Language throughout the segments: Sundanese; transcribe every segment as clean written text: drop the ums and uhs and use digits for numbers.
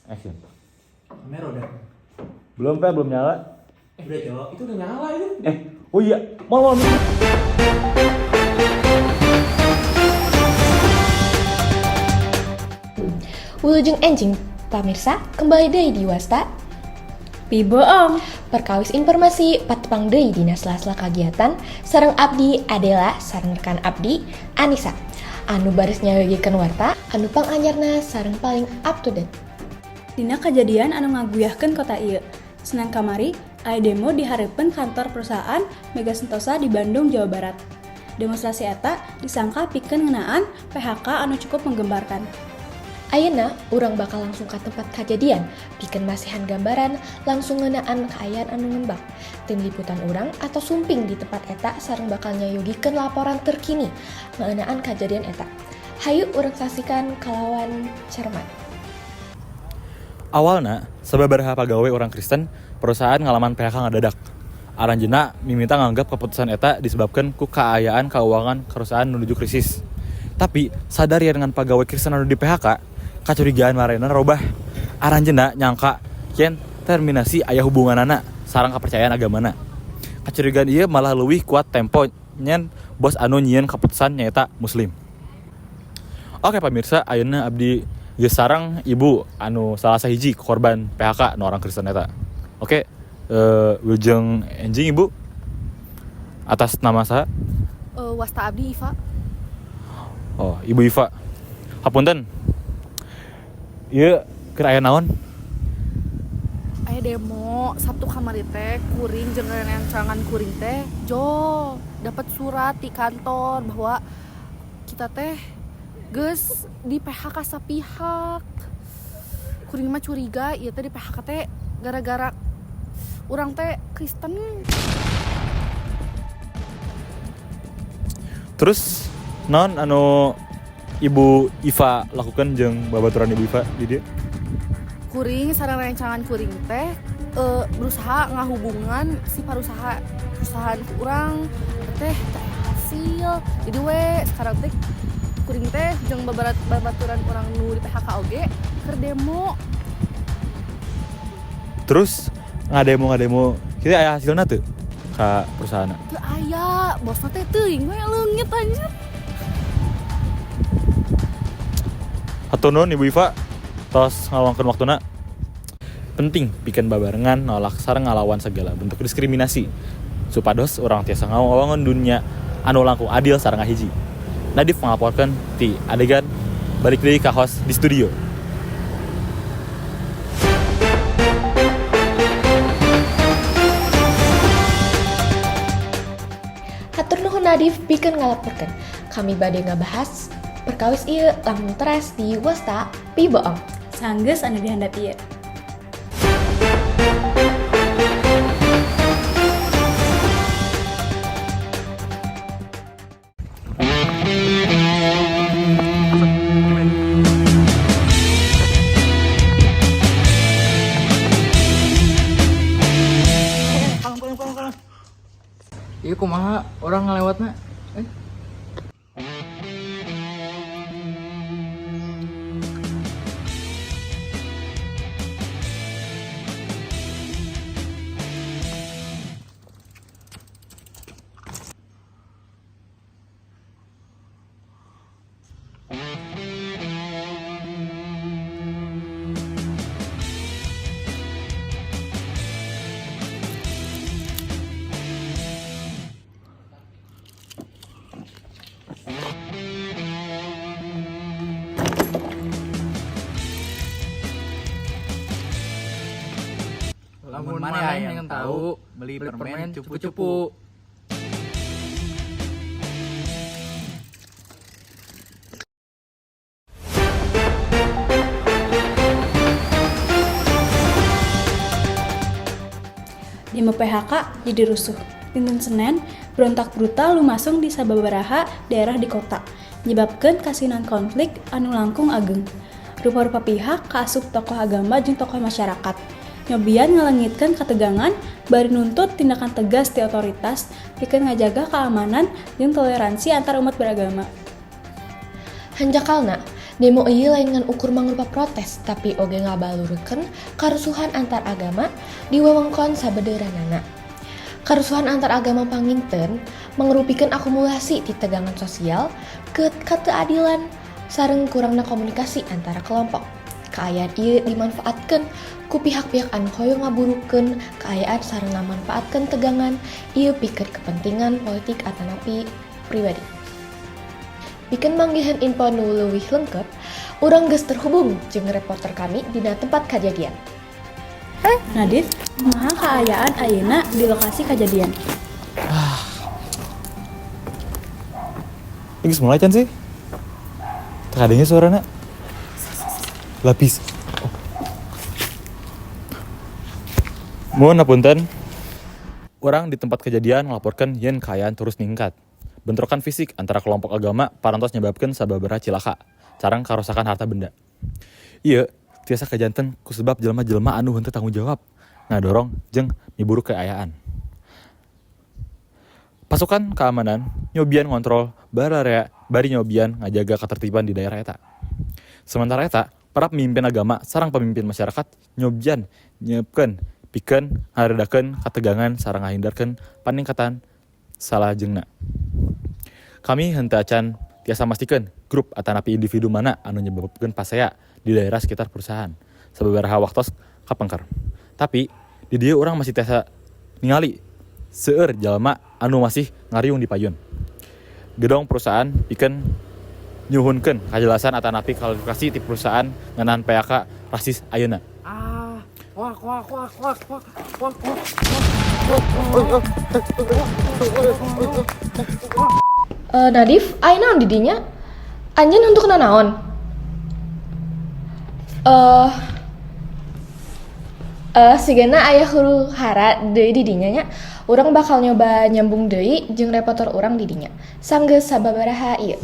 Action. Kamera udah. Belum, Pak, belum nyala. Eh, udah, Cok. Itu udah nyala itu. Eh, oh iya. Mau, mau. Wilujeng enjing pamirsa, kembali deui di Wasta Piboong. Perkawis informasi patepang deui dina sela-sela kagiatan sareng abdi Adela sareng rekan abdi Anissa. Anu baris nyayogikeun warta anu panganyarna sareng paling up to date. Dina kajadian anu ngaguyahkeun kota ieu. Senen kamari, aya demo di hareupeun kantor perusahaan Mega Sentosa di Bandung, Jawa Barat. Demonstrasi eta disangka pikeun ngeunaan PHK anu cukup menggemparkan. Ayeuna urang bakal langsung ka tempat kajadian pikeun masihan gambaran langsung ngeunaan kaayaan anu ngembang. Tim liputan urang atos sumping di tempat eta sareng bakal nyayogikeun laporan terkini ngeunaan kajadian eta. Hayu urang saksikan kalawan cermat. Awalna, sababaraha pagawe orang Kristen, perusahaan ngalaman PHK ngadadak. Aranjeuna mimita nganggap keputusan eta disebabkan ku kaayaan keuangan perusahaan menuju krisis. Tapi sadar ya dengan pegawai Kristen anu di PHK, kacurigaan marena robah. Aranjeuna nyangka yen terminasi aya hubunganana sareng kepercayaan agamana. Kacurigaan ieu malah leuwih kuat tempo nyen bos anu nyieun keputusan nyaeta muslim. Oke pemirsa, ayeuna abdi geus sareng ibu anu salah sahiji korban PHK nu orang Kristen eta. Oke, wilujeng enjing, Ibu. Atas nama saha? Wasta abdi Iva. Oh, Ibu Iva. Hapunten. Ieu keur aya naon? Aya demo Sabtu kamari teh kuring jeung rencangan kuring teh jo dapat surat di kantor bahwa kita teh geus di PHK sapihak. Kuring mah curiga ieu teh di PHK teh gara-gara urang teh Kristen. Terus naon anu Ibu Iva lakukan jeung babaturan Ibu Iva di dieu? Kuring sareng rencangan kuring teh berusaha ngahubungan si perusahaan urang teh teu aya hasil, jadi we sekarang teh kuring teh jeung babaturan urang nu di PHK oge keur demo. Terus ngademo-ngademo kitu aya hasilna teu ka perusahaan? Teu aya, bosna teh teuing we, leungit anjir. Hatur nuhun, Ibu Iva, tos ngaluangkeun waktuna. Penting pikeun babarengan nolak sareng ngalawan segala bentuk diskriminasi supados urang tiasa ngawangun dunia anu langkung adil sareng ngahiji. Nadif ngalaporkeun ti adegan, balik deui ka host di studio. Hatur nuhun Nadif pikeun ngalaporkeun. Kami bade ngabahas perkawis ieu langkung teras di Wasta Piboong. Sanggeus anu dihandap ieu. Kalem, kalem, kalem, kalem. Iya, kumaha orang ngalewatna? Eh. Lamun mana yang tahu beli permen cupu-cupu. Demo PHK jadi rusuh. Dinten Senen, berontak brutal lumangsung di sababaraha daerah di kota, nyebabkeun kasinan konflik anu langkung ageng. Rupa-rupa pihak kaasup tokoh agama jeung tokoh masyarakat. Nyobian ngalengitkeun kategangan bari nuntut tindakan tegas ti otoritas pikeun ngajaga keamanan jeung toleransi antar umat beragama. Hanjakalna, Demo ieu lain ngan ukur mangrupa protes, tapi oge ngabalurkeun karusuhan antar agama di wewengkon sabeudeurannana. Karusuhan antar agama panginten mangrupikeun akumulasi ti tegangan sosial, keteuadilan, sareng kurangna komunikasi antara kelompok. Kaayaan ieu dimanfaatkeun ku pihak-pihak anu hoyong ngaburukkeun kaayaan sareng ngamanfaatkeun tegangan ieu pikeun kepentingan politik atanapi pribadi. Pikeun manggihan info nu leuwih lengkep, urang geus terhubung jeung reporter kami dina tempat kajadian. Nadif, kumaha kaayaan ayeuna di lokasi kejadian? Ini geus mulai can sih? Teu kadenge suarana. Lapis. Oh. Mohon apunten. Urang di tempat kejadian ngelaporkan yen kaayaan terus ningkat. Bentrokan fisik antara kelompok agama parantos nyebabkeun sababaraha cilaka, sareng karusakan harta benda. Ieu tiasa kajanten kusebab jelema-jelema anu henteu tanggung jawab, ngadorong jeung miburuk kaayaan. Pasukan keamanan nyobian ngontrol bararea bari nyobian ngajaga ketertiban di daerah eta. Sementara eta, para pemimpin agama sareng pemimpin masyarakat nyobian nyiapkeun pikeun ngaredakeun kategangan sareng ngahindarkeun paningkatan salajengna. Kami henteu acan tiasa mastikeun grup atanapi individu mana anu nyebabkeun pasea di daerah sekitar perusahaan sababaraha waktos kapengker. Tapi di dieu urang masih tiasa ningali seueur jalma anu masih ngariung di payun. Gedong perusahaan pikeun nyuhunkeun kajelasan atanapi klarifikasi ti perusahaan ngeunaan PHK rasis ayeuna. Ah, wah wah wah wah wah wah wah. Nadif, aya naon di dinya? Anjeun untuk nanaon? Eh sigana aya huru hara deui di dinya nya. Urang bakal nyoba nyambung deui jeung reporter urang di dinya. Sanggeus sababaraha ieu.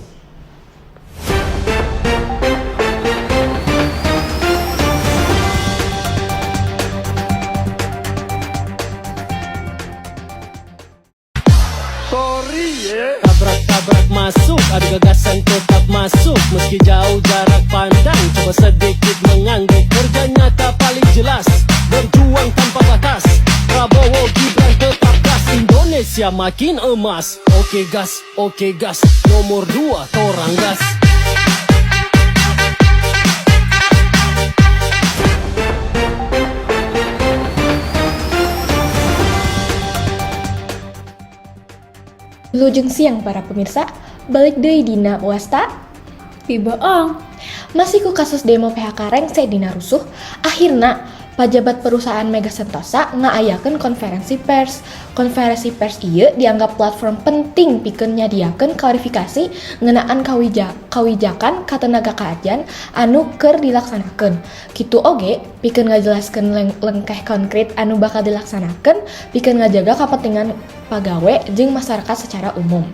Tabrak-tabrak masuk, adu gagasan tetap masuk. Meski jauh jarak pandang, coba sedikit mengangguk. Kerja nyata paling jelas, berjuang tanpa batas. Prabowo Gibran tetap gas, Indonesia makin emas. Oke gas, nomor 2 torang gas. Wilujeng siang para pemirsa, balik deui dina Wasta Piboong. Masih ku kasus demo PHK rengse dina rusuh, akhirna pajabat perusahaan Mega Sentosa ngaayakeun konferensi pers. Konferensi pers ieu dianggap platform penting pikeun nyadiakeun klarifikasi ngeunaan kawijakan katenagakerjaan anu keur dilaksanakeun. Kitu oge pikeun ngajelaskeun lengkeh konkret anu bakal dilaksanakeun pikeun ngajaga kapentingan pagawe jeung masyarakat secara umum.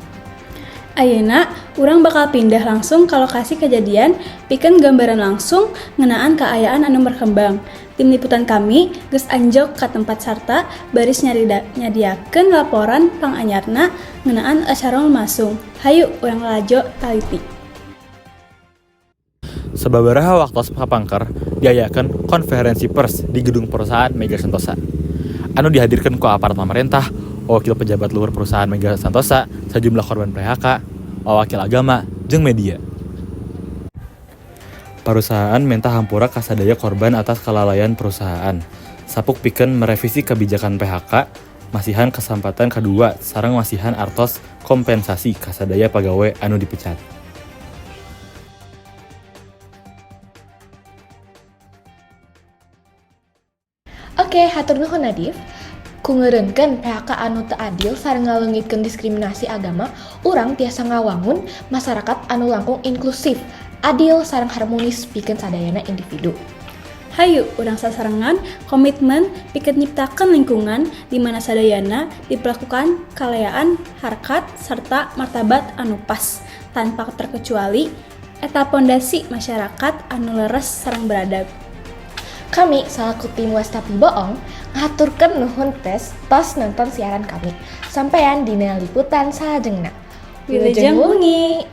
Ayeuna urang bakal pindah langsung ke lokasi kejadian pikeun gambaran langsung ngeunaan kaayaan anu berkembang. Tim liputan kami geus anjog ka tempat sarta baris nyadiakeun laporan panganyarna ngeunaan acara lumasung. Hayu urang lalajo taliti. Sababaraha waktos kapangker diayakeun konferensi pers di gedung perusahaan Mega Sentosa. Anu dihadirkeun ku aparat pemerintah, wakil pejabat luhur perusahaan Mega Sentosa, sejumlah korban PHK, wakil agama, jeung media. Perusahaan minta hampura kasadaya korban atas kelalaian perusahaan. Sapuk pikeun merevisi kebijakan PHK, masihan kesempatan kedua sareng masihan artos kompensasi kasadaya pagawe anu dipecat. Oke, hatur nuhun Nadif. Ku ngeureunkeun PHK anu teu adil sareng ngaleungitkeun diskriminasi agama, urang tiasa ngawangun masyarakat anu langkung inklusif, adil sareng harmonis pikeun sadayana individu. Hayu urang sasarengan komitmen pikeun nyiptakeun lingkungan di mana sadayana diperlakukan kalayaan harkat serta martabat anu pas tanpa terkecuali eta pondasi masyarakat anu leres sareng beradab. Kami salaku tim Wasta Piboong ngahaturkeun nuhun tes tos nonton siaran kami. Sampeyan dina liputan salajengna. Wilujeng wengi.